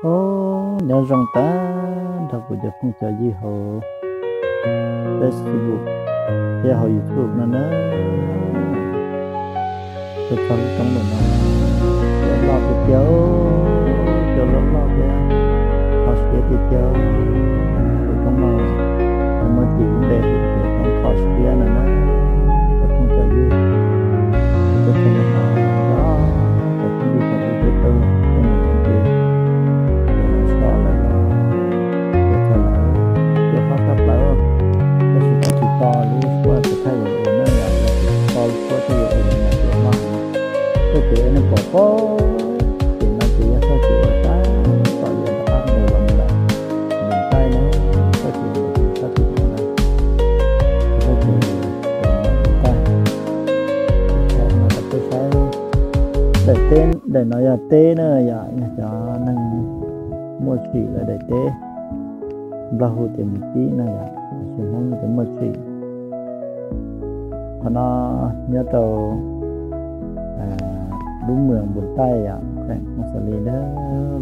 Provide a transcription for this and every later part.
Os, nyob zoo tag nrho kuv cov phooj cov ywg hauv Facebook thiab hauv YouTube no na. Tuaj txog lub roob ntawm no, cua loj tiag tiag, cua loj loj thiab kho siab tiag tiag. Lub roob no muaj cim lub npe hais tias roob kho siab no na. Cov phooj cov ywg, tuaj txog ntawm no, cov phooj ywg sawv daws tuaj, tuaj mus ntxiv, tuaj soj lawm los, tuaj txog lawm, cua hlob tshaj plaws. Tab sis kuv tsis tau lub suab thaij video na, yog kuv tau lub suab thaij video no ces loj heev. Txoj kev nej pom pob tim no ces yog txoj kev uas tab tom yuav rov qab mus los ntawm Npus Taij na, txoj kev uas sab tim no na, txoj kev Npus Taij. Thaij no rau peb saib, daim teb, daim no yog teb na, yog cov neeg Muas Tsim lawv daim teb, Nplog hu tias Mus Cib na yom, tiam sis Hmoob tias Muas Tsim. Qhov no nyob rau lub moos Npus Taij yom, kheem Koom Xas Lis ntag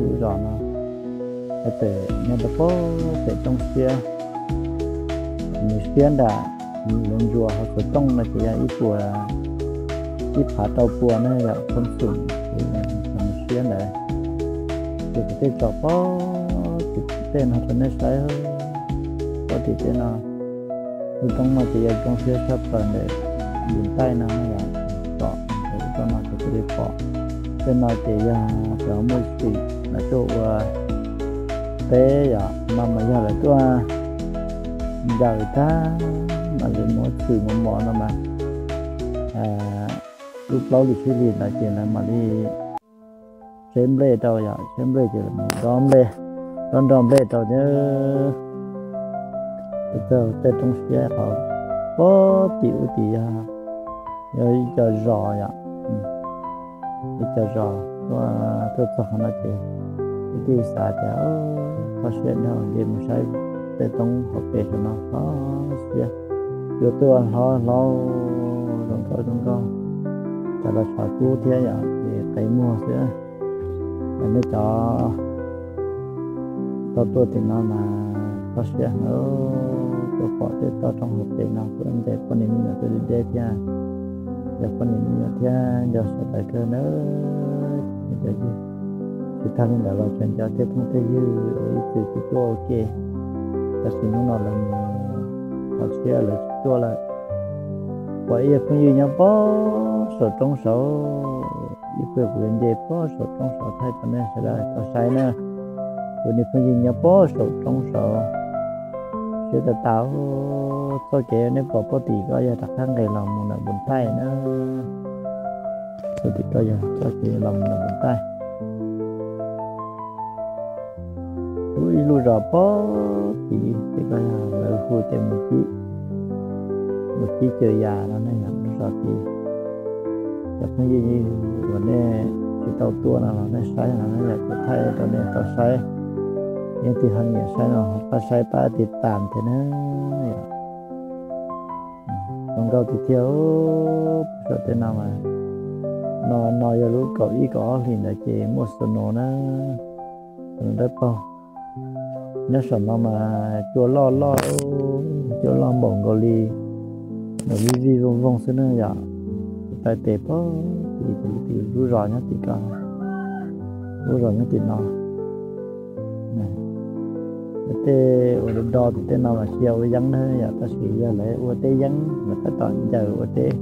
lub zos no. Hais tias nyob rau pem roob siab, mus siab nram Luas Ntsuas hauv Xuas Tooj no ces yog ib puas, ib phav rau pua na yom, thoob xum mus siab ntawd. Ces kuv tej tso pob tim tej no rau nej saib, pob tim tej no. Lub roob no ces yog roob siab tshaj plaws ntawm Npus Taij no yom, tsom lub roob no ces kuv li pom. Tej no ces yog cov Muas Tsim lawv tuaj ua teb yom, no mas yog lawv tuaj ncaws tag mas lawv muab txhwm mos mos no mas lub plaub lub tsib hlis ntawd ces lawv mam li tseb nplej rau yom, tseb nplej ces lawv mam dob nplej, dob nroj nplej rau thiab. Txog tej roob siab qhov pob tim ub tim yog, yog ib co zos yom, ib co zos. Tuaj txog qhov no ces ib tij xav tias kho siab dhau, nce mus saib tej roob hauv pes saum no kho siab, cua tuaj hlob hlob zoo nkauj zoo nkauj, cov los tshav kub thiab yom, ces qe muag xwb. Nej cov tau tuaj tim no mas kho siab heev, tuaj pom tej toj roob hauv pes no, tuaj ncaws poj niam me nyuam tuaj deb deb thiab, yog poj niam me nyuam thiab nco sawv daws kawg nawb. Tsis tag li ntawd los tseem nco tej phooj tej ywg uas ib txwm kuv tuaj ua ke, tab sis hnub no lawv mus qhov tshiab lawv tsis tuaj lawm. Pom ib phooj ywg nyob pob saum roob saud, ib pliag kuv yuav nce pob saum roob saud thaij rau nej sawv daws tau saib na. Kuv niag phooj ywg nyob pob saum roob saud, siab tas tas. Txoj kev nej pom pob tim ko yog rov qab nqes los mus ntawm Npus Taij na. Txoj tim ko yog txoj kev los mus ntawm Npus Taij. Lub ib lub zos pob tim tej ko yog lawv hu tias Mus Cib, Mus Cib Cawm Yas no ne yom, lub zos tid. Cov phooj ywg uas nej tsis tau tuaj no los nej saib no na yom, kuv thaij rau nej tau saib. Leej twg ho nyiam saib no pab saib pab tiv tam thiab na yom. Zoo nkauj tiag tiag. Pem saum tej no mas, no no yog lub kaum ib kaum ob hlis ntawd ces muaj snow na, snow dawb paug. Nyob saum no mas cua loj loj, cua loj npaum nkaus li, npaum vij vij voog voog xwb na yom. Kuv taij tes pob tim lub zos nyob tim ko, lub zos nyob tim no. Tej uas do do tim tej no mas tsis yog ua yeeb na yom, tab sis yog lawv ua teb yeeb, lawv tab tom ncaws ua teb.